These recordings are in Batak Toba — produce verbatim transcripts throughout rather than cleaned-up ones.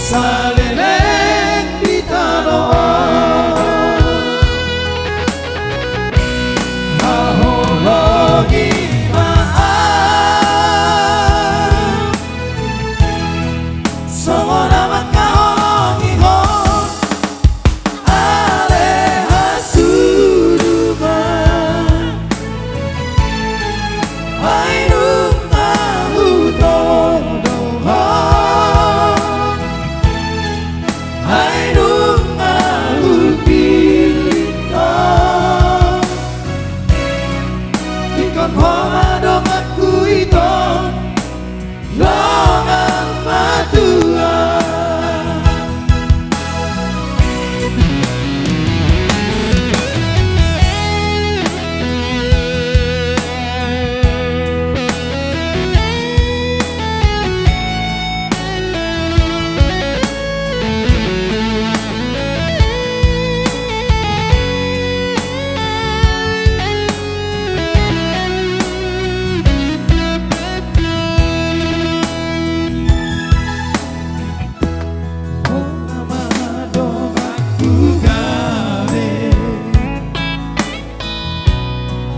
Saleleng di tano on, haholongi ma au, songon na mangkaholongi ho. Ale hasudungan, ai nunga hutodo ho, ai nunga hupillit ho. Ingkon ho ma donganku ito, dongan matua.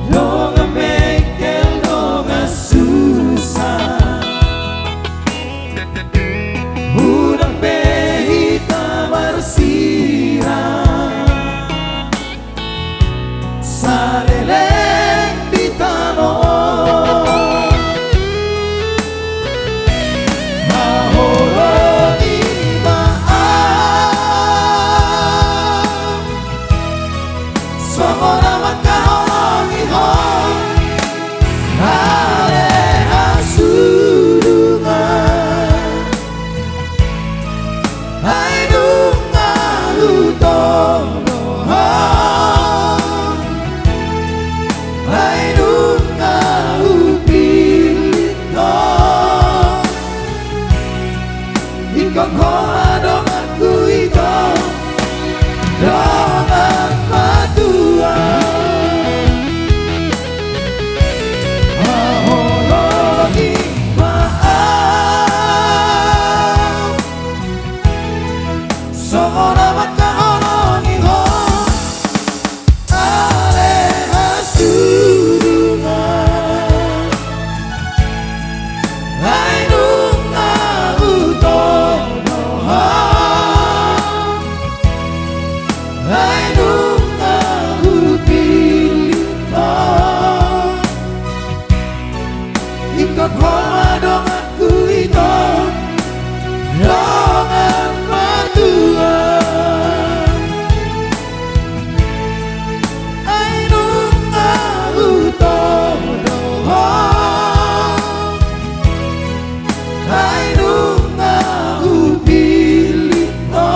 Dongan bengkel, dongan susa, unang be hita marsirang. Saleleng di tano on, haholongi ma au, songon na mangkaholongi ho. Ale hasudungan, ai nunga hutodo ho, ai nunga hupillit ho. Ingkon ho ma donganku ito, dongan matua. Haholongi ma au, songon na mangkaholongi ho. Ale hasudungan, ai nunga hutodo ho, ai nunga hupillit ho. Ingkon ho ma donganku ito, dongan matua. Ai nunga hutodo ho, ai nunga hupillit ho.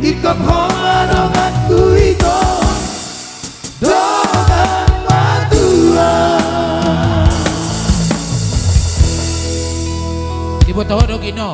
Ingkon ho ma donganku ito, dongan matua. Diboto ho do gino.